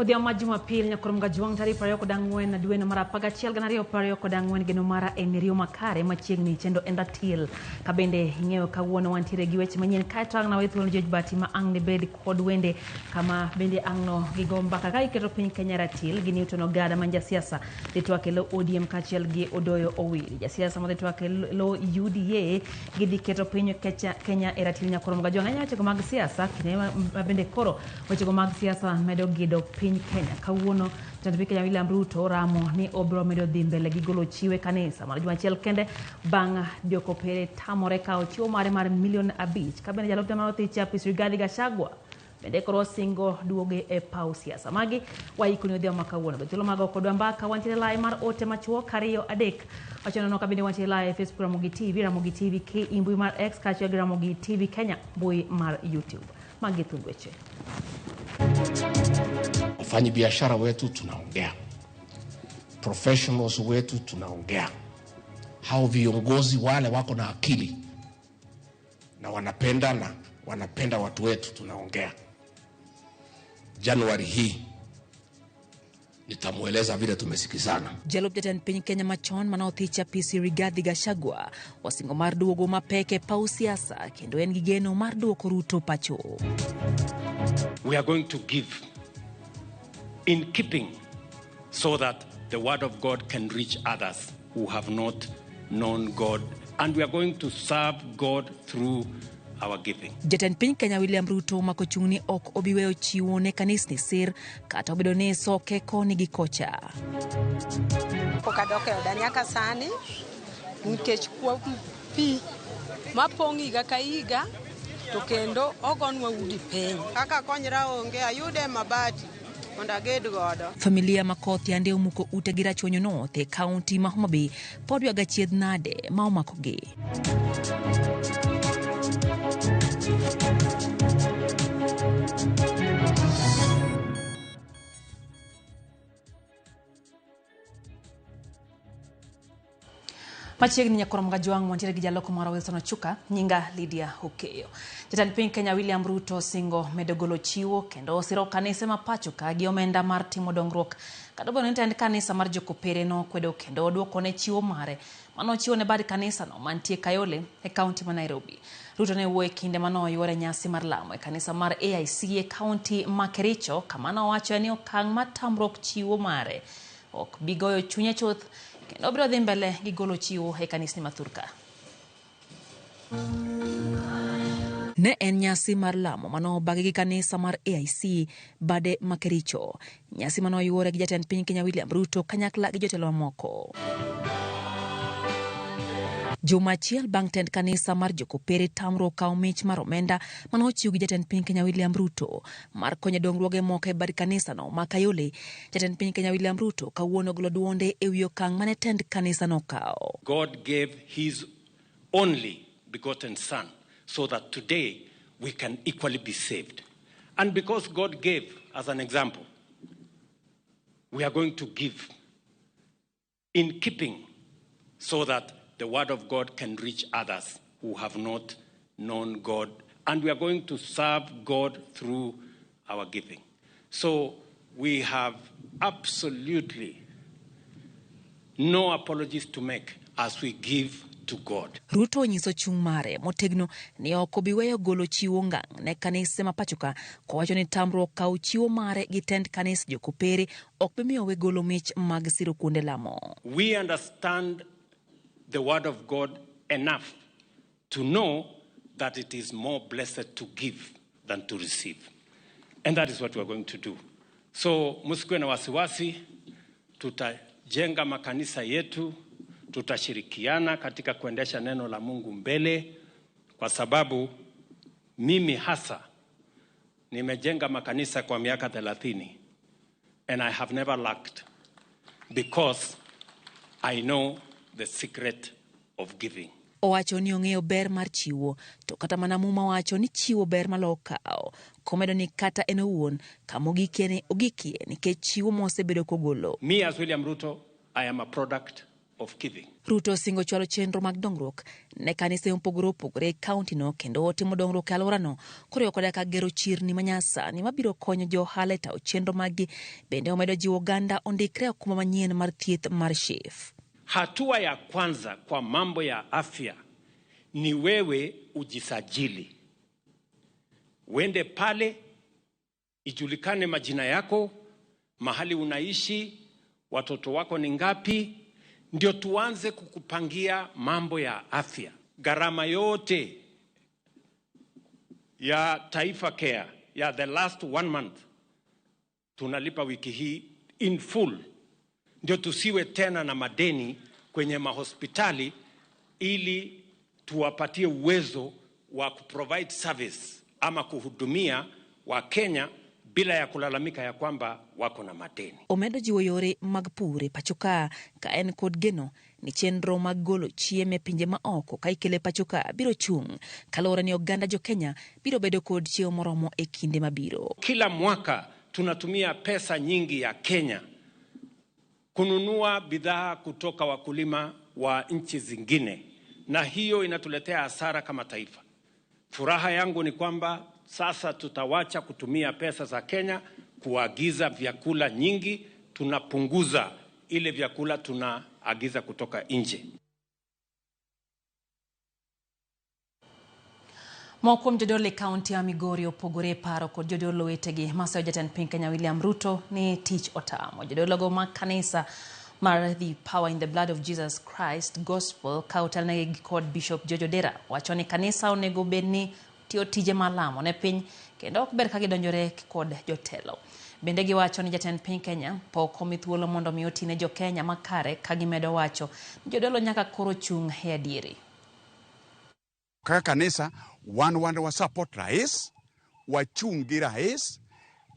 Odhiambo ma Jumapil nyakorom Gajwang' tarik 24 dwe mar 11 2024 geno mara en riyo makare machiegni chendo en ratil ka bende ing'eyo kawuono wantiere gi weche manyien kae to ang' nawe thuolo George Bati ma ang' nibed kod wende kama bende ang' no gigo mbaka ka iketo piny Kenya ratil gi Newton Ogada man jasiasa dhi twak e lo ODM kaachiel gi Odoyo Owili jasiasa madhi twak e lo UDA gidhi keto piny Kenya e ratil nyakorom Gajwang' ahinya wechego mag siasa kinde ma bende koro Wechego mag siasa medo gido piny Kenya. Kawuono, jatend piny Kenya William Ruto ramo ni obiro medo dhi mbele gi golo chiwo e kanisa mar juma achiel kende bang' jokopere tamore kawo chiwo mare mar milion 5. Ka bende jalup mar Othich Apis Rigathi Gachagua bende koro osingo duoge e paw siasa. Magi waikoni odhiambo ma kawuono. Be thuolo mag kodwa mbaka wantiere live mar ote machuok 2 3 Wacho ka bende wantiere live e Facebook Ramogi TV, Ramogi TV KE mbui mar X kaachiel gi Ramogi TV Kenya mbui mar YouTube. Magi thund weche. Wafanyi biashara wetu tunaongea, professionals wetu tunaongea, hao viongozi wale wako na akili na wanapenda na wanapenda watu wetu tunaongea. Januari hii nitamweleza vile tumesikizana. Jalup jatend piny Kenya machon mane othich apisi Rigathi Gachagua osingo mar duogo mapek e paw siasa kendo en gi geno mar duoko Ruto pacho. We are going to give in keeping so that the word of God can reach others who have not known God, and we are going to serve God through our giving. Jatend piny Kenya William Ruto omako chung' ni ok obi weyo chiwo ne kanisni sir kata obedo ni soke koni gi kocha. Pok adok e oda nyaka sani nikech kuo pi mapong' higa ka higa to kendo ogonwa udi piny. Kaka konyra onge, ayude mabati mondo aged godo. Familia ma koth yande omuko ute gi Rachuonyo North e kaunti ma Homa Bay pod ywago achiedh nade ma omakogi. Machiegni nyakorom Gajwang' wantiere gi jaloko marwa Wilson Ochuka, nyinga Lydia Okeyo. Jatend piny Kenya William Ruto osingo medo golo chiwo kendo osiro kanise ma pacho ka gi omenda mar timo dongruok. Kata obedo ni tend kanisa mar Jokopere nokwedo kendo oduoko ne chiwo mare mane ochiwo ne bad kanisano mantie Kayole e kaunti ma Nairobi. Ruto ne wuoyo e kinde mane oyuore nyasi mar lamo e kanisa mar AIC e kaunti ma Kericho kama nowacho ni okang' mar tamruok chiwo mare ok bi goyo chunye chuth kendo obiro dhi mbele gi golo chiwo e kanisni ma thurka. Ne en nyasi mar lamo mane obagi gi kanisa mar AIC bade ma Kericho. Nyasi mane oyuore gi jatend piny Kenya William Ruto kanyakla gi jotelo mamoko. Juma achiel bang' tend kanisa mar Jokopere tamruok kawo mich mar omenda mane ochiw gi jatend piny Kenya William Ruto mar konyo dongruoge moko e bad kanisano ma Kayole. Jatend piny Kenya William Ruto kawuono ogolo duonde e wi okang' mane tend kanisano okawo. God gave his only begotten son so that today we can equally be saved. And because God gave as an example, we are going to give in keeping so that the word of God can reach others who have not known God. And we are going to serve God through our giving. So we have absolutely no apologies to make as we give to God. Ruto onyiso chung' mare motegno ni ok obi weyo golo chiwo ngang' ne kanise ma pachoka kowacho ni tamruok kawo chiwo mare gi tend kanis Jokopere ok bi miyo we golo mich mag siro kuonde lamo. We understand the word of God enough to know that it is more blessed to give than to receive. And that is what we are going to do. So msikuwe na wasiwasi, tutajenga makanisa yetu, tutashirikiana katika kuendesha neno la Mungu mbele, kwa sababu mimi hasa nimejenga makanisa kwa miaka 30 and I have never lacked because I know the secret of giving. Owacho ni ong'eyo ber mar chiwo, to kata mana Muma wacho ni chiwo ber maloyo kawo. Komedo ni kata en owuon kama ogikie ni ogikie nikech chiwo mosebedo kogolo. Me as William Ruto, I am a product of giving. Ruto osingo chwalo chenro mag dongruok ne kanise mopogore opogore e kauntino kendo timo dongruok e alworano koriwo koda ka gero chirni manyasani mabiro konyo jo ohala e tayo chenro maggi. Bende omedo jiwo oganda ondikre e okumba manyien mar thieth mar SHIF. Hatua ya kwanza kwa mambo ya afya ni wewe ujisajili, uende pale ijulikane majina yako, mahali unaishi, watoto wako ni ngapi, ndio tuanze kukupangia mambo ya afya. Gharama yote ya Taifa Care ya the last one month tunalipa wiki hii in full, ndio tusiwe tena na madeni kwenye mahospitali, ili tuwapatie uwezo wa kuprovide service ama kuhudumia Wakenya bila ya kulalamika ya kwamba wako na madeni. Omedo jiwo yore mag pur e pacho ka ka en kod geno ni chenro mag golo chiemo e pinje ma oko ka ikele pacho ka biro chung' kaluwore ni oganda jo Kenya biro bedo kod chiemo moromo e kinde mabiro. Kila mwaka tunatumia pesa nyingi ya Kenya kununua bidhaa kutoka wakulima wa nchi zingine, na hiyo inatuletea hasara kama taifa. Furaha yangu ni kwamba sasa tutawacha kutumia pesa za Kenya kuagiza vyakula nyingi, tunapunguza ile vyakula tunaagiza kutoka nje. Moko kuom jodolo e kaunti ya Migori opogore e paro kod jodolo wetegi masayo jatend piny Kenya William Ruto ni tich otamo. Jodologo mag kanisa mar The Power in the Blood of Jesus Christ Gospel ka otelnegi kod Bishop George Odera wacho ni kanisa onego bed ni tiyo tije mar lamo ne piny kendo ok ber ka gidonjore kod jotelo. Bende giwacho ni jatend piny Kenya pok omi thuolo mondo mi oti ne jo-Kenya makare ka gimedo wacho ni jodolo nyaka koro chung' e adieri. Kaka kanisa wan wan wa support rais, wachung' gi rais,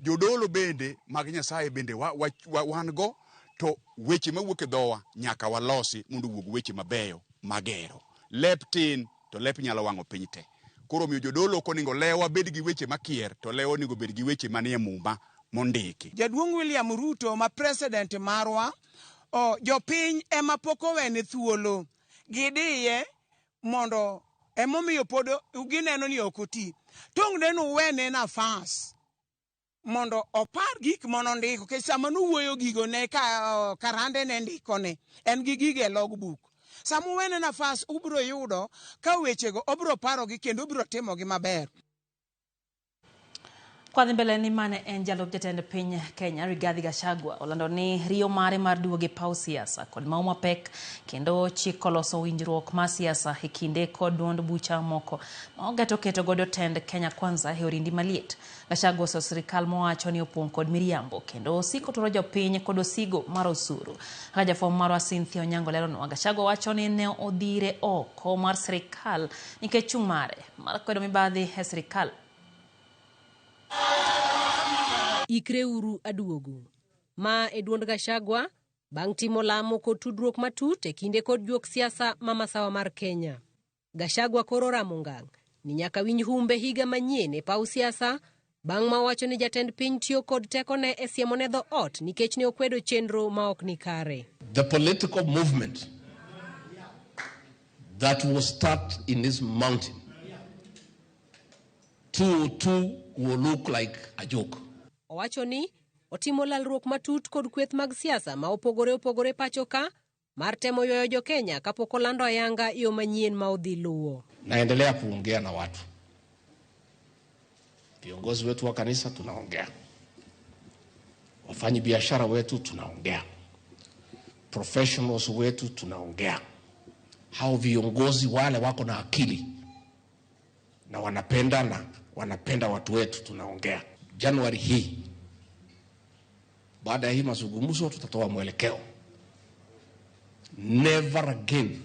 jodolo bende mag Nyasaye bende wa, wa, wa, wan go to weche mawuok e dhowa nyaka walosi mondo owuog weche mabeyo magero. Lep tin to lep nyalo wang'o piny te. Koro omiyo jodolo ok onego lewa bed gi weche makier to lewa onego bed gi weche manie muma mondiki. Jaduong' William Ruto ma president marwa, o, jopiny ema pok owene thuolo. Gidiye mondo emomiyo pod gineno ni ok oti. Tong' ne nuwene nafas mondo opar gik manondiko nikech sama nowuoyo gigo ne ka karande ne ndikone en gi gigo e logbook. Sama uwene nafas ubiro yudo ka wechego obiro parogi kendo obiro timogi maber. Kwadhi mbele ni mane en jalup jatend piny Kenya Rigathi Gachagua olando ni riyo mare mar duogo e paw siasa kod mau mapek kendo chiko loso winjruok mar siasa e kinde kod duond bucha moko ma ogeto keto godo tend Kenya Kwanza e orindi maliet. Gachagua oso sirikal mowacho ni opong' kod miriambo kendo osiko turo jopiny kod osigo mar osuru. Kaka jafwambo marwa Cynthia Onyango leronwa, Gachagua wacho ni ne odhire oko mar sirikal nikech chung' mare mar kwedo mibadhi e sirikal. Ikreuru aduogo. Ma e duond Gachagua bang' timo lamo kod tudruok matut e kinde kod juok siasa ma masawa mar Kenya. Gachagua koro ramo ngang' ni nyaka winj humbe higa manyien e paw siasa bang' ma owacho ni jatend piny tiyo kod tekone e siemone dho ot nikech ne okwedo chenro ma ok ni kare. The political movement that will start in this mountain 202 will look like a joke. Owacho ni otimo lalruok matut kod kweth mag siasa ma opogore opogore pacho ka mar temo ywayo jo Kenya kapok olando ayanga yo manyien ma odhi luwo. Naendelea kuongea na watu, viongozi wetu wa kanisa tunaongea, wafanyi biashara wetu tunaongea, professionals wetu tunaongea, hao viongozi wale wako na akili na wanapenda na wanapenda watu wetu tunaongea. Januari hii, baada ya hii mazungumzo, tutatoa mwelekeo. Never again,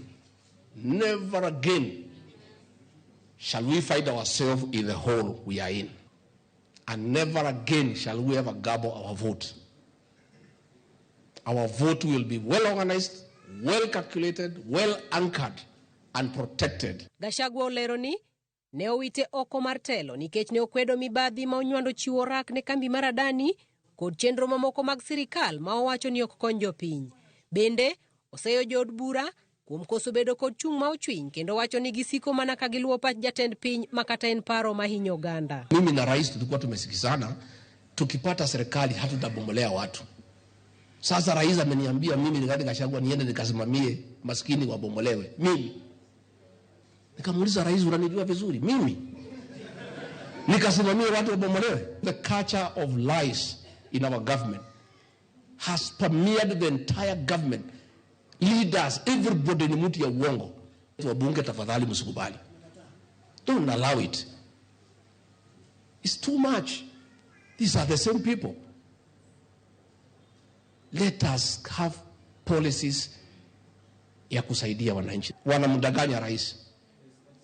never again shall we find ourselves in the hole we are in. And never again shall we ever gobble our vote. Our vote will be well organized, well calculated, well anchored and protected. Gachagua olero ni ne owite oko mar telo nikech ne okwedo mibadhi ma onywando chiwo rak ne kambi mar Adani kod chenro mamoko mag sirikal ma owacho ni ok kony jopiny. Bende oseyo jood bura kuom koso bedo kod chung' ma ochwiny kendo wacho ni gisiko mana ka giluwo pach jatend piny ma kata en paro mahinyo oganda. Mimi na rais tulikuwa tumesikizana, tukipata serikali hatutabomolea watu. Sasa rais ameniambia mimi Rigathi Gachagua niende nikasimamie maskini wabomolewe. Mimi nikamuuliza rais, unanijua vizuri, mimi nikasimamie watu wabomolewe? The culture of lies in our government has permeated the entire government. Leaders, everybody ni mtu ya uongo. Wabunge tafadhali msikubali. Don't allow it. It's too much. These are the same people. Let us have policies ya kusaidia wananchi. Wanamdanganya rais.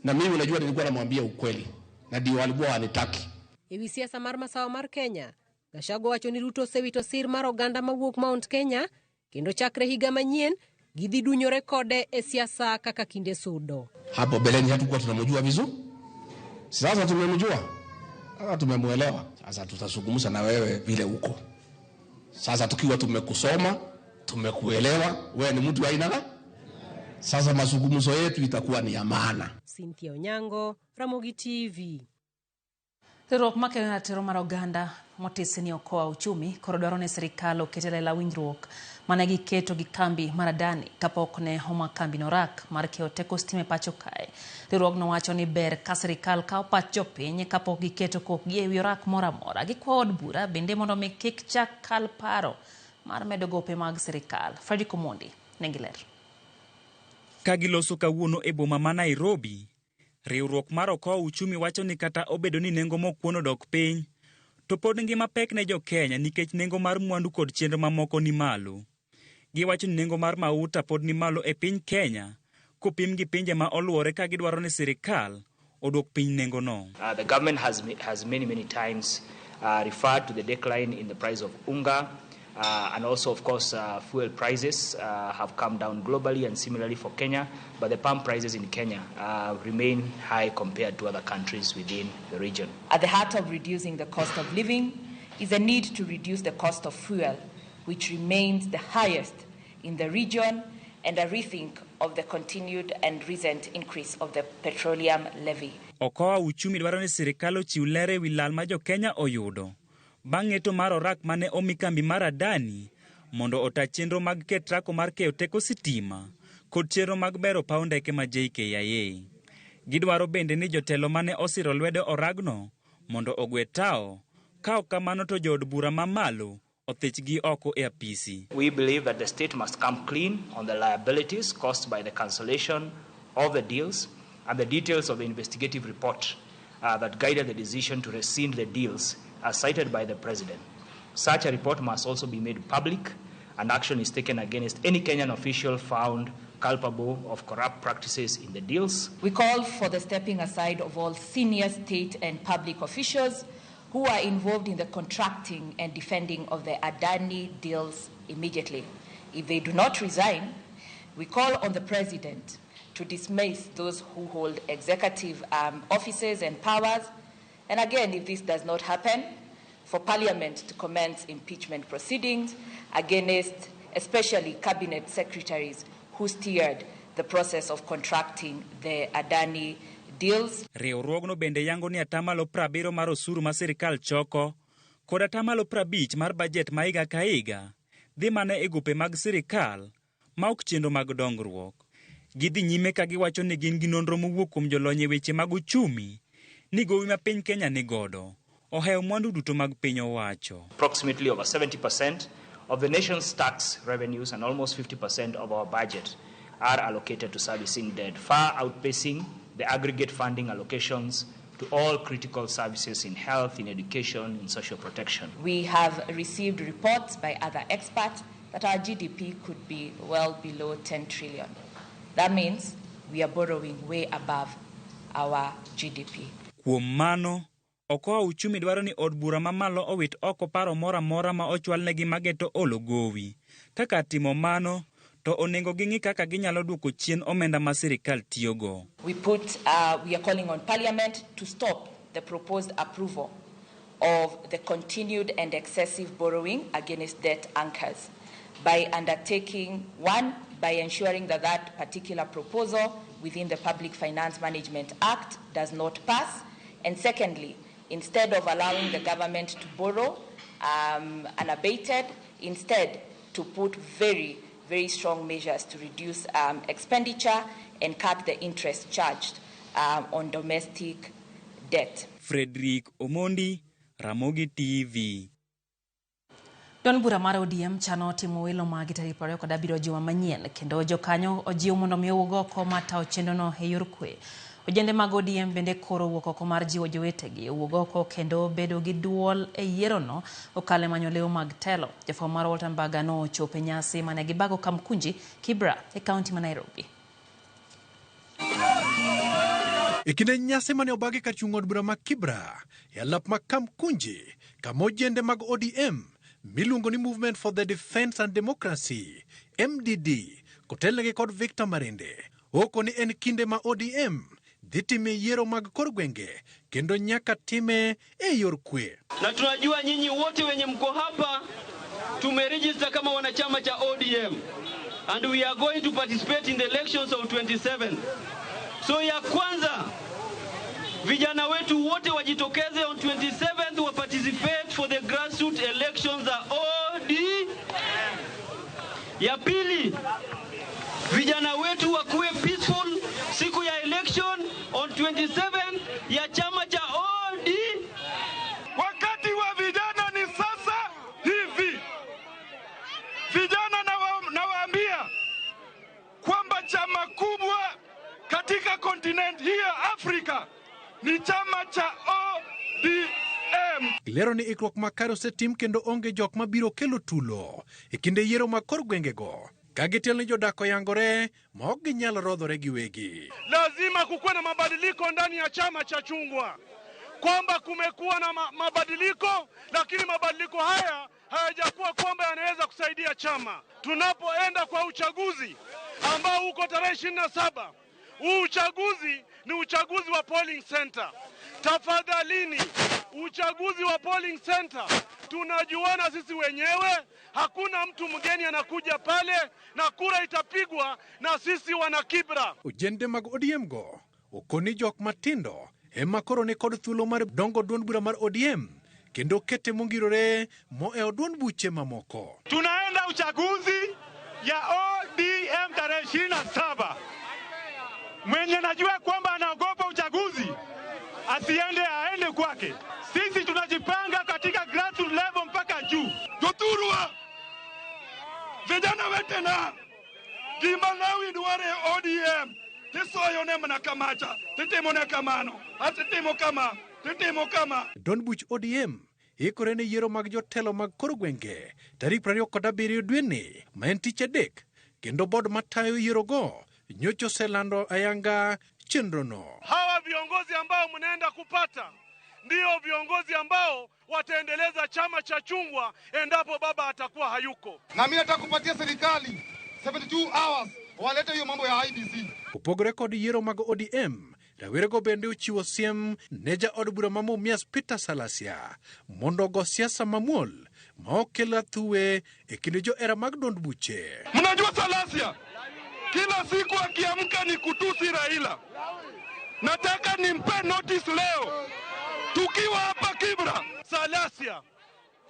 Na mimi unajua nilikuwa namwambia ukweli. Na ndio walikuwa wanitaki. E wi siasa mar masawa mar Kenya, Gachagua wacho ni Ruto osewito sir mar oganda mawuok Mount Kenya kendo chakre higa manyien gidhi dunyore kode e siasa kaka kinde sudo. Hapo beleni hatukuwa tunamjua vizuri. Sasa tumemjua. Sasa tumemuelewa. Sasa tutazungumza na wewe vile uko. Sasa tukiwa tumekusoma, tumekuelewa, wewe ni mtu aina gani? Sasa mazungumzo yetu itakuwa ni ya maana. Cynthia Onyango, Ramogi TV. Riwruok makelo ratiro mar oganda motisi ni Okoa Uchumi koro dwaro ni sirikal oket e lela winjruok mane giketo gi kambi mar Adani kapok ne omak kambino orak mar keyo teko stima e pacho kae. Riwruogno wacho ni ber ka sirikal kawo pach jopiny kapok giketo kokgi ewi orak moro amora. Gikwayo od bura bende mondo mi kik chak kal paro mar medo gope mag sirikal. Fredrick Omondi nigi ler. Ka giloso kawuono e boma ma Nairobi, riwruok mar Okoa Uchumi wacho ni kata obedo ni nengo mo kuon odok piny, to pod ngima pek ne jo Kenya nikech nengo mar mwandu kod chenro mamoko ni malo. Giwacho ni nengo mar mauta pod ni malo e piny Kenya kopim gi pinje ma oluore ka gidwaro ni sirikal odwok piny nengono. The government has many, many times referred to the decline in the price of unga, and also, of course, fuel prices have come down globally and similarly for Kenya, but the pump prices in Kenya remain high compared to other countries within the region. At the heart of reducing the cost of living is a need to reduce the cost of fuel, which remains the highest in the region, and a rethink of the continued and recent increase of the petroleum levy. Okoa Uchumi dwaro ni sirikal ochiw ler ewi lal ma jo Kenya oyudo bang' ng'eto mar orak mane omi kambi mar Adani mondo ota chenro mag KETRACO mar keyo teko sitima kod chenro mag bero paw ndeke ma JKIA. Gidwaro bende ni jotelo mane osiro lwedo oragno mondo ogwe tao, ka ok kamano to jood bura mamalo othichgi oko e apisi. We believe that the state must come clean on the liabilities caused by the cancellation of the deals and the details of the investigative report that guided the decision to rescind the deals as cited by the president. Such a report must also be made public, and action is taken against any Kenyan official found culpable of corrupt practices in the deals. We call for the stepping aside of all senior state and public officials who are involved in the contracting and defending of the Adani deals immediately. If they do not resign, we call on the president to dismiss those who hold executive offices and powers. And again, if this does not happen, for Parliament to commence impeachment proceedings against especially cabinet secretaries who steered the process of contracting the Adani deals. Riwruogno bende yango ni atamalo 70 mar osuru ma sirikal choko kod atamalo 50 mar bajet ma higa ka higa dhi mana e gope mag sirikal ma ok chenro mag dongruok. Gidhi nyime ka giwacho ni gin gi nonro mowuok kuom jolony e weche mag uchumi ni gowi ma piny Kenya ni godo ohewo mwandu duto mag piny owacho. Approximately over 70% of the nation's tax revenues and almost 50% of our budget are allocated to servicing debt, far outpacing the aggregate funding allocations to all critical services in health, in education, in social protection. We have received reports by other experts that our GDP could be well below 10 trillion. That means we are borrowing way above our GDP. Kuom mano, Okoa Uchumi dwaro ni od bura mamalo owit oko paro moro amora ma ochwalnegi mageto olo gowi. Kaka timo mano, to onego ging'i kaka ginyalo duoko chien omenda ma sirikal tiyogo. We are calling on Parliament to stop the proposed approval of the continued and excessive borrowing against debt anchors by undertaking, one, by by ensuring that that particular proposal within the Public Finance Management Act does not pass. And secondly, instead of allowing the government to borrow unabated, instead to put very, very strong measures to reduce expenditure and cut the interest charged on domestic debt. Frederick Omondi, Ramogi TV. Duond bura mar ODM chano timo welo magi tarik 27 juma manyien kendo jokanyo ojiw mondo mi owuog oko mar tayo chenrono e yor kwe. Ojende mag ODM bende koro wuok oko mar jiwo jowetegi owuog oko kendo bedo gi duol e yierono okalo e manyo lew mag telo. Jafwambo mar Walter Mbaga nochopo e nyasi mane gibago Kamkunji, Kibra e kaunti ma Nairobi. E kinde nyasi mane obagi kar chung' od bura ma Kibra e alap ma Kamkunji kama ojende mag ODM miluongo ni Movement for the Defence and Democracy MDD kotelnegi kod Victor Marende oko ni en kinde ma ODM dhi time yiero mag kor gwenge kendo nyaka time e yor kwe. Na tunajua nyinyi wote wenye mko hapa tumeregister kama wanachama cha ODM and we are going to participate in the elections of 27. So ya kwanza vijana wetu wote wajitokeze on 27th wa participate for the grassroots elections za ODM. Ya pili, vijana wetu wakuwe peaceful siku ya election on 27 ya chama cha ODM. Wakati wa vijana ni sasa hivi. Vijana nawaambia kwamba chama kubwa katika kontinent hii ya Afrika ni chama cha ODM. Lero ni ikruok makare osetim kendo onge jok mabiro kelo tulo e kinde yiero mag kor gwengego ka gitelo ni jodak oyangore ma ok ginyal rodhore giwegi. Lazima kukuwe na mabadiliko ndani ya chama cha chungwa, kwamba kumekuwa na mabadiliko, lakini mabadiliko haya hayajakuwa kwamba yanaweza kusaidia chama. Tunapoenda kwa uchaguzi ambao uko tarehe 27, huu uchaguzi ni uchaguzi wa polling center. Tafadhalini, uchaguzi wa polling center tunajuana sisi wenyewe, hakuna mtu mgeni anakuja pale, na kura itapigwa na sisi wana Kibra. Ojende mag ODM go okoni jok matindo ema koro ni kod thuolo mar dongo duond bura mar ODM kendo kete mongirore moewo duond buche mamoko. Tunaenda uchaguzi ya ODM tarehe 27. Mwenye najua kwamba anaogopa uchaguzi asiende, aende kwake. Sisi tunajipanga katika grassroots level mpaka juu. Joturwa, vijana wetena gima lawi dware ODM tisoyo ne mana kamacha titimo ne kamano atitimo kama titimo kama. Duond buch ODM ikore ne yiero mag jotelo mag kor gwenge tarik 27 dweni ma en tich adek, kendo bod matayo yierogo nyocha oselando ayanga chenrono. Hawa viongozi ambao mnaenda kupata ndio viongozi ambao wataendeleza chama cha chungwa endapo baba atakuwa hayuko. Na mimi nataka kupatia serikali 72 hours walete hiyo mambo ya IBC. Opogore kod yiero mag ODM, rawerego bende ochiwo siem ne jaod bura ma Mumias Peter Salasya mondo ogo siasa mamuol ma ok kel athuwe e kind johera mag duond buche. Mnajua Salasya kila siku akiamka ni kutusi Raila. Nataka nimpe notice leo tukiwa hapa Kibra. Salasya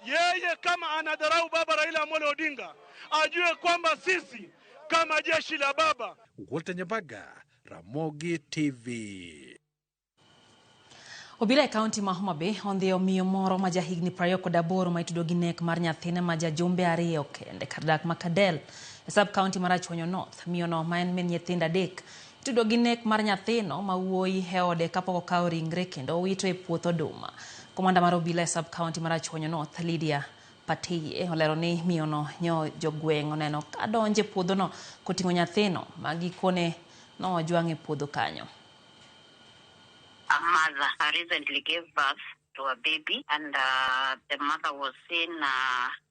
yeye kama anadharau baba Raila Amolo Odinga, ajue kwamba sisi kama jeshi la baba. Walter Nyabaga, Ramogi TV. Obila e kaunti ma Homa Bay ondhiyo miyo moro ma jahigni 28 ma itudo gi nek mar nyathine ma jajumbe 2 kende kar dak ma Kadel e sub kaunti mar Rachuonyo North. Miyono ma en min nyithindo 3 itudo gi nek mar nyathino ma wuoyi e ode kapok okawo ringre kendo owito e puoth oduma. Komanda mar obila e sub kaunti mar Rachuonyo North, Lydia Patiye, olero ni miyono nyo jogweng' oneno ka donjo e puodhono koting'o nyathino ma gikone nojwang' e puodho kanyo. A mother recently gave birth to a baby, and the mother was seen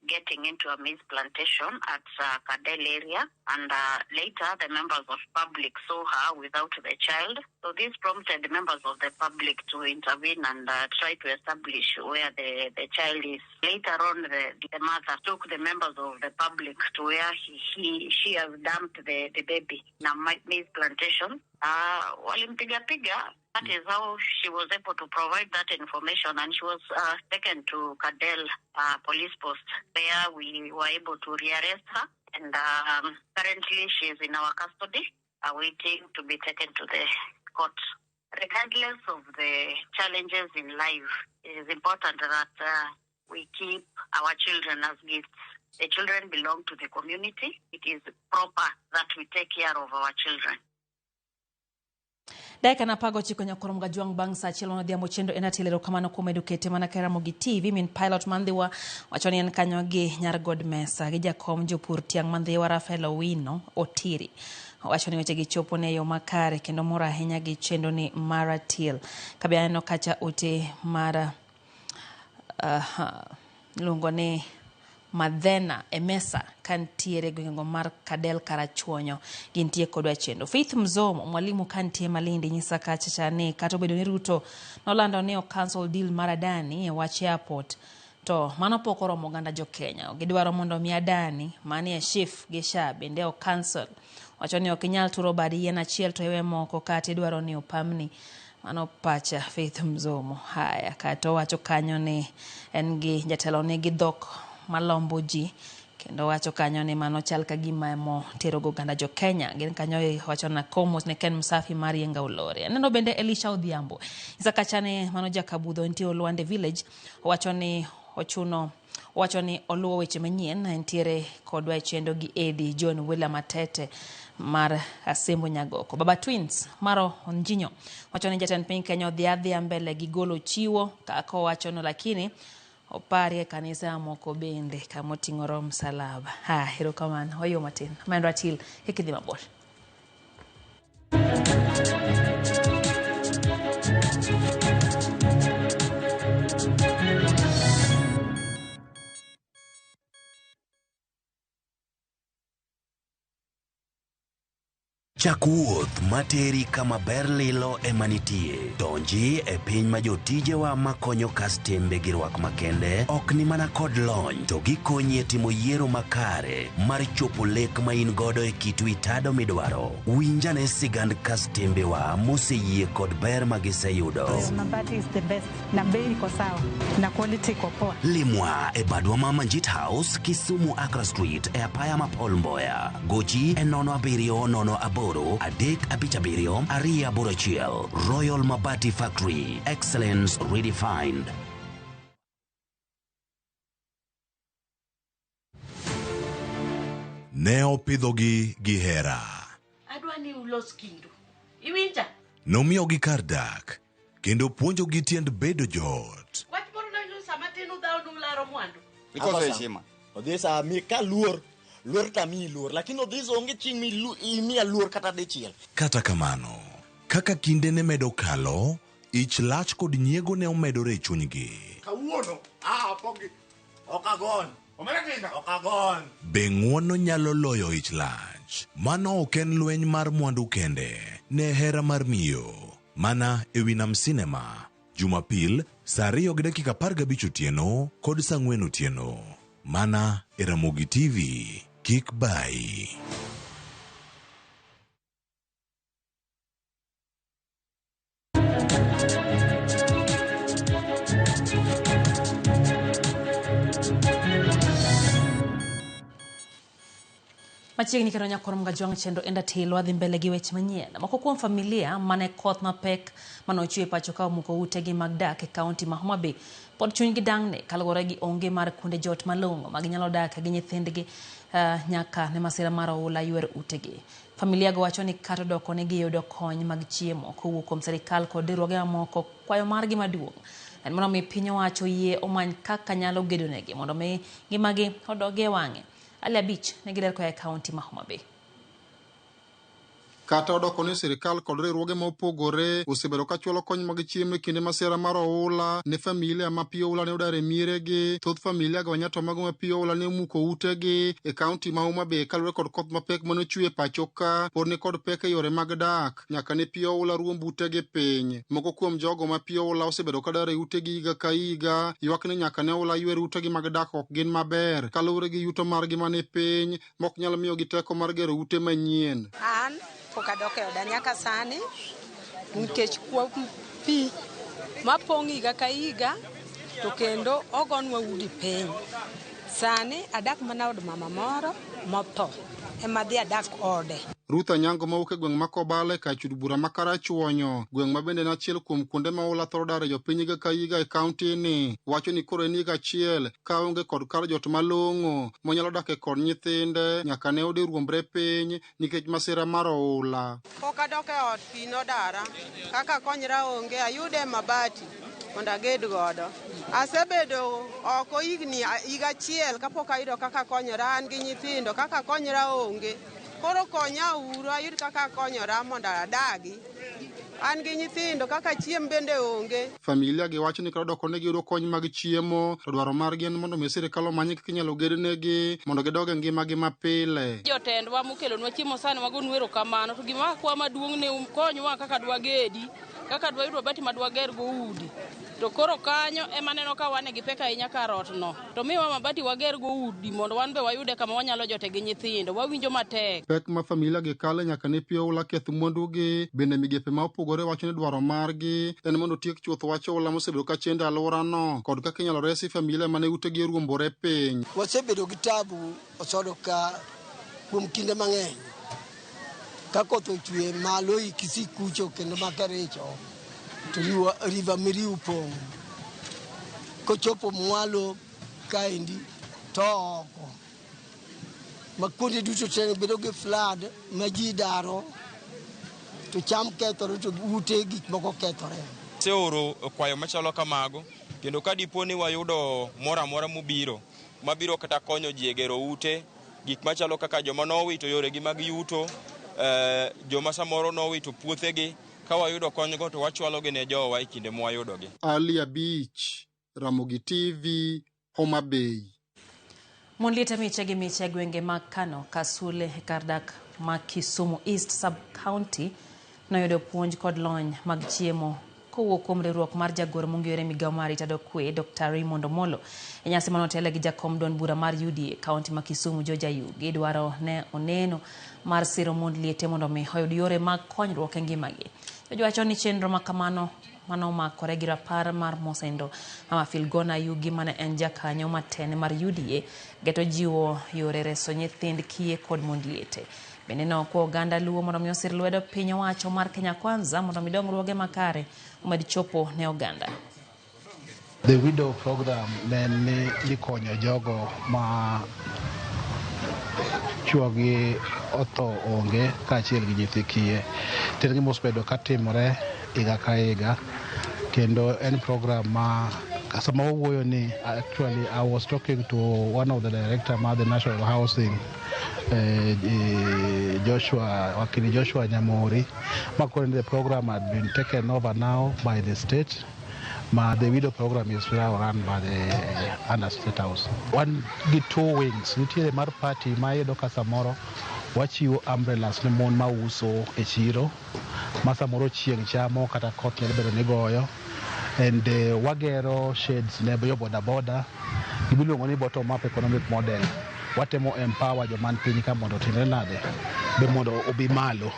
getting into a maize plantation at Kadel area, and later the members of public saw her without the child. So this prompted members of the public to intervene and try to establish where the child is. Later on, the mother took the members of the public to where she has dumped the baby in a maize plantation. Walimpiga piga. That is how she was able to provide that information, and she was taken to Kadel police post, where we were able to rearrest her, and currently she is in our custody, awaiting to be taken to the court. Regardless of the challenges in life, it is important that we keep our children as gifts. The children belong to the community. It is proper that we take care of our children. Dakika na 19 nyakorom Gajwang' bang' sa achiel odhiambo chenro en atelero kamano kuom edukete mana ka Ramogi TV min pilot Mandhiwa wacho ni en kanyo gi nyar God Mesa gi jakom jopur tiang' Mandhiwa Rafael Owino Otiri. Wacho ni weche gi chopo ne yo makare kendo mor ahinya gi chenro ni mar Ratil. Kabe aneno kacha ote mar iluongo ni Madhena Emesa kantiere gwengego mar Kadel Karachuonyo gintie kodwa chendo. Faith Mzomo mwalimu kantie Malindi nyisa kacha cha ni kata obedo ni Ruto nolando ni o cancel deal mar Adani e wach airport to mano pok oromo oganda jo Kenya. Gidwaro mondo mi Adani manie SHIF gi SHA bende o cancel. Wacho ni ok inyal turo bad yien achiel to iwe moko kata idwaro ni opamni. Mano pacha Faith Mzomo. Haya, kato wacho kanyo ni en gi jatelo nigi dhok malombo ji kendo wacho kanyo ni mano chal ka gima mo tero go oganda jo Kenya. Gin kanyo wacho na komos ne Ken Msafi mar Yenga Olore. Aneno bende Elisha Odhiambo. Isaka chane mano jakabudho nitie Olwande Village wacho ni ochuno wacho ni oluwo weche manyien entiere kodwa e chendo gi Edi John William Atete mar Asembo Nyagoko. Baba Twins maro Onjinyo wacho ni jatend piny Kenya odhi adhiya mbele gi golo chiwo kaka owacho no, lakini oparie kanisa moko bende kamoting'o roho msalaba. Ha, erokamano. Wayo matin. Ma en Ratil, kik idhi mabor. Chak wuoth materi kama ber lilo ema nitie. Donji e piny ma jotijewa makonyo kastembe gi rwak makende ok ni mana kod lony to gikonyi e timo yiero makare mar chopo lek ma in godo e kit wi tado midwaro. Winjane sigand kastembewa moseyie kod ber ma giseyudo. Mabati is the best na bei iko sawa na quality iko poa. Limwa e badwa ma Manjit House, Kisumu Accra Street e apaya ma Paul Mboya. Gochi e 07 08 3 5 7 2 8 1. Royal Mabati Factory. Excellence redefined. Ne opidhogi gi hera. Adwa ni ulos kindu. Iwinja? Nomiyogi kar dak kendo puonjogi tiend bedo joot. Wach moro nanyo sama tin udhawo nularo mwandu. Ikoso heshima. Odhisa mi ka luor, luor tamiyi luor, lakini Odhisa onge chieng' imiya luor kata dichiel. Kata kamano, kaka kinde ne medo kalo, ich lach kod nyiego ne omedore e chunygi. Kawuono, pogi. Ok agony. Omera tinda. Ok agony. Be ng'uono nyalo loyo ich lach? Mano ok en lweny mar mwandu kende, ne hera mar miyo. Mana e wi Nam Cinema, Jumapil, saa 2:15 otieno kod saa 4 otieno. Mana e Ramogi TV. Kik bayi. Machiegni kendo nyakorom Gajwang' chenro en Ratil wadhi mbele gi weche manyien. Moko kuom familia mane koth mapek manochwe e pacho ka omuko utegi mag dak e kaunti ma Homa Bay pod chunygi dang'ni kaluwore gi onge mar kuonde jot malong'o ma ginyalo dak gi nyithindgi nyaka ne masira mar oula ywer utegi. Familia go wacho ni kata odoko ni giyudo kony mag chiemo kowuok kuom sirikal kod riwruoge mamoko, kwayo margi maduong' en mondo mi piny owacho yie omany kaka nyalo gedonegi mondo mi ngimagi odog e wang'e. Ali abich ne giler koa e kaunti ma Homa Bay. Kata odoko ni sirikal kod riwruoge ma opogore osebedo ka chwalo kony mag chiemo e kinde masira mar oula ne familia ma pi oula ne odar e mieregi, thoth familia go nyato mago ma pi oula ne omuko utegi e kaunti ma Homa Bay kaluwore kod koth mapek mane ochwe e pacho ka pod ni kod pek e yore mag dak nyaka ne pi oula ruomb utegi piny. Moko kuom jogo ma pi oula osebedo ka dar e utegi higa ka higa ywak ni nyaka ne oula ywer utegi mag dak ok gin maber kaluwore gi yuto margi mani piny mok nyal miyogi teko mar gero ute manyien. An pok adok e oda nyaka sani nikech kuom pi mapong' higa ka higa to kendo ogonwa udi piny. Sani adak mana od mama moro motho ema adhi adak ode. Ruth Anyango mawuok e gweng' ma Kobale kar chud bura ma Karachuonyo, gweng' ma bende en achiel kuom kuonde ma oula thoro dare jopiny higa ka higa e kaunti ni, wacho ni koro en higa achiel ka onge kod kar jot malong'o monyalo dake kod nyithinde nyaka ne ode ruombre piny nikech masira mar oula. Pok adok e ot, pi nodara. Kaka konyra onge, ayude mabati mondo aged godo. Asebedo oko higni higa achiel kapok ayudo kaka konyora, an gi nyithindo, kaka konyra onge. Koro konya uru ayud kaka akonyora mondo adagi. An gi nyithindo kaka chiem bende onge. Familia gi wacho ni kata odoko ni giyudo kony mag chiemo to dwaro margi en mondo mi sirikal omany kaka inyalo gednegi mondo gidog e ngimagi mapile. Jotendwa mokelonwa chiemo sani wagonu erokamano to gima wakwa maduong' ni ukonywa kaka dwagedi kaka dwayud mabati ma dwagergo udi to koro kanyo ema aneno ka wan gi pek ahinya kar ot no to miwa mabati wagergo udi mondo wan be wayude kama wanyalo jote gi nyithindo wawinjo matek. Pek ma familia gi kale nyaka ne pi oula keth mwandugi bende migepe ma opogore wacho ni dwaro margi en mondo otiek chuth wach oula mosebedo ka chendo e alworano kod kaka inyalo resi familia mane utegi oruombore piny. Wasebedo gi tabu Osodo ka kuom kinde mang'eny. Ka koth ochwe malo i Kisii kucho kendo ma Kericho to River Miriu pong'. Kochopo mwalo kaendi to oko. Ma kuonde duto te bedo gi flood ma ji daro to cham kethore to ute gik moko kethore. Aseoro kwayo machalo kamago kendo ka dipo ni wayudo moro amora mobiro mabiro kata konyo ji e gero ute, gik machalo kaka joma nowito yoregi mag yuto, eh, joma samoro nowito puothegi, ka wayudo konygo to wachwalogi ne jowa e kinde mwayudogi. Ali Abich, Ramogi TV, Homa Bay. Mon liete miche gi miche e gwenge mag Kano, Kasule e kar dak ma Kisumu East Sub-County noyudo puonj kod lony mag chiemo kowuok kuom riwruok mar jagoro mong'ere migawo mar arita dok kwe Dr. Raymond Omolo. E nyasi mane otele gi jakom duond bura mar UDA kaunti ma Kisumu George Ayugi dwaro ne oneno mar siro mond liete mondo mi oyud yore mag konyruok e ngimagi. George wacho ni chenro ma kamano mano omakore gi rapar mar Mosendo Mama Filgona Ayugi mane en jakanyo matene mar UDA geto jiwo yore reso nyithind kiye kod mond liete. Bende nokwa oganda Luo mondo mi osir lwedo piny owacho mar Kenya Kwanza mondo mi dongruoge makare omed chopo ne oganda. The widow program ne en ni ikonyo jogo ma chuogi otho onge kaachiel gi nyithi kiye. To en gima osebedo ka timore higa ka higa kendo en program ma sama wawuoyo ni actually I was talking to one of the director mar the National Housing Joshua Wakili Joshua Nyamori makoni the program had been taken over now by the state ma the widow program is now run by the under state house. Wan gi two wings nitiere mar party ma iyudo ka samoro wachiwo umbrellas ne mon mauso e chiro ma samoro chieng' chamo kata koth nyalo bedo ni goyo and wagero shades ne jo boda boda gimiluongo ni bottom up economic model watemo empower joman piny ka mondo otimre nade be mondo obi malo.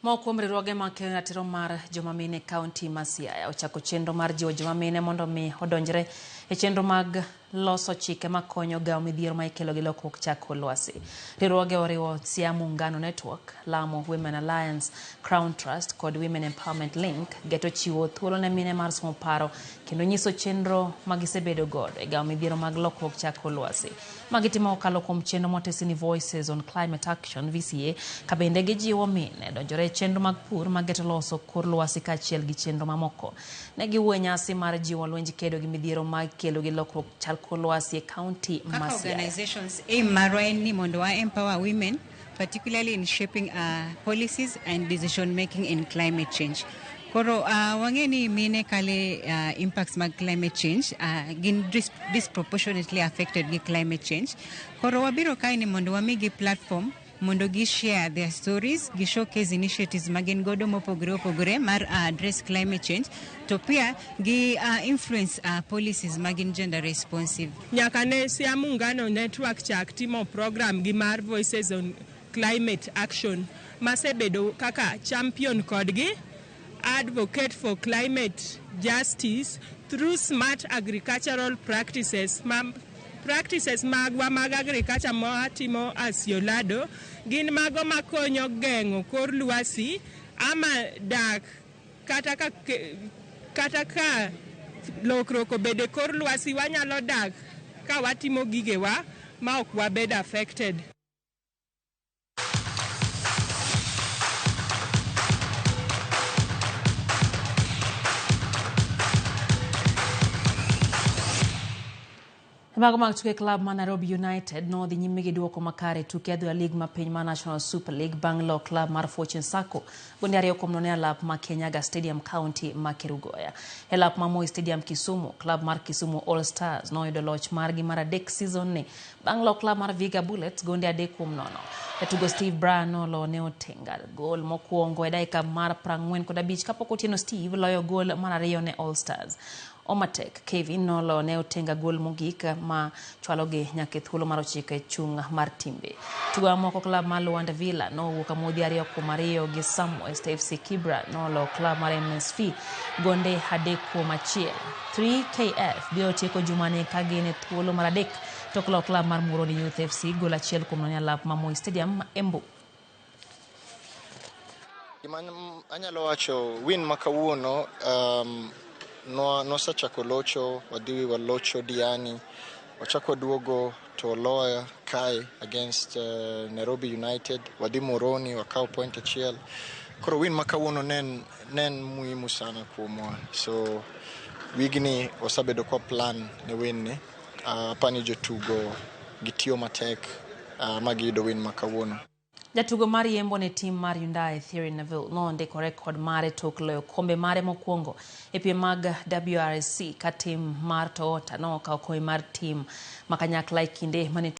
Moko kuom riwruoge mag kedo ratiro mar joma mine e kaunti ma Siaya ochako chenro mar jiwo joma mine mondo mi odonjre e chenro mag loso chike makonyo gawo midhiero ma ikelo gi lokruok chako lwasi. Riwruoge oriwo Siaya Muungano Network, Lamo Women Alliance, Crown Trust kod Women Empowerment Link geto chiwo thuolo ne mine mar somo paro kendo nyiso chenro ma gisebedo godo e gawo midhiero mag lokruok chako lwasi. Ma gitimo kokalo kuom chenro motesi ni Voices on Climate Action VCA ka bende gijiwo mine donjore e chenro mag pur mageto loso kor lwasi kaachiel gi chenro mamoko. Ne giwuoyo e nyasi mar jiwo lwenj kedo gi midhiero ma ikelo gi lokruok chal kor lwasi e kaunti ma Kaka Siaya. organizations aim marwa en ni mondo wa empower women particularly in shaping policies and decision making in climate change. Koro wang'e ni mine kale impacts mag climate change gin disproportionately affected gi climate change. Koro wabiro kae ni mondo wamigi platform mondo gi share their stories, gi showcase initiatives ma gin godo mopogore opogore mar address climate change, to pia gi influence policies ma gin gender responsive. Nyaka ne Sia Muungano Network chak timo program gi mar Voices on Climate Action, masebedo kaka champion kodgi, advocate for climate justice through smart agricultural practices. Ma practices magwa mag agriculture mwatimo as Yolado gin mago makonyo geng'o kor lwasi ama dak kata ka lokruok obede kor lwasi, wanyalo dak ka watimo gigewa ma ok wabed affected. Mago mag tuke, klab mar Nairobi United nodhi nyime gi duoko makare e tuke adhula lig ma piny mar National Super League bang' lo klab mar Fortune Sacco gonde 2-0 e alap ma Kianyaga Stadium, county ma Kerugoya. E alap ma Moi Stadium, Kisumu, klab mar Kisumu All Stars noyudo loch margi mar adek season ni bang' lo klab mar Vihiga Bullets gonde 3-0. Jatugo Steve Bryan nolo ne Otenga gol mokwongo e dakika mar 45 kapok Otieno Steve loyo gol mar ariyo ne All Stars. Omatek Kevin nolo ne Otenga gol mogik ma chwalogi nyaka e thuolo mar 9 e chung' mar timbe. Tugo mamoko, klab mar Luanda Villa nowuok amodhi 2-2 gi Samwest. FC Kibra nolo klab mar MSV gonde 3-1. 3KF biro tieko jumani ka gin e thuolo mar 3 tok lo klab mar Muhoroni Youth FC gol 1-0 e alap ma Moi Stadium, Embu. Gima anyalo wacho, win ma kawuono nosechako locho, wadhi walocho Diani, wachako duogo to loya kae against Nairobi United, wadhi Muhoroni wakawo point 1. Koro win ma kawuono ne en muhimu sana kuomwa. So wigni wasebedo kwa plan ne win ni. Apani jotugo gitiyo matek ma giyudo win ma kawuono. Jatugo mar yembo ne tim mar Hyundai Thierry Neuville nondiko rekod mare tok loyo kombe mare mokwongo e piem mag WRC ka tim mar Toyota nokawo kombe mar tim ma kanyakla e kinde mane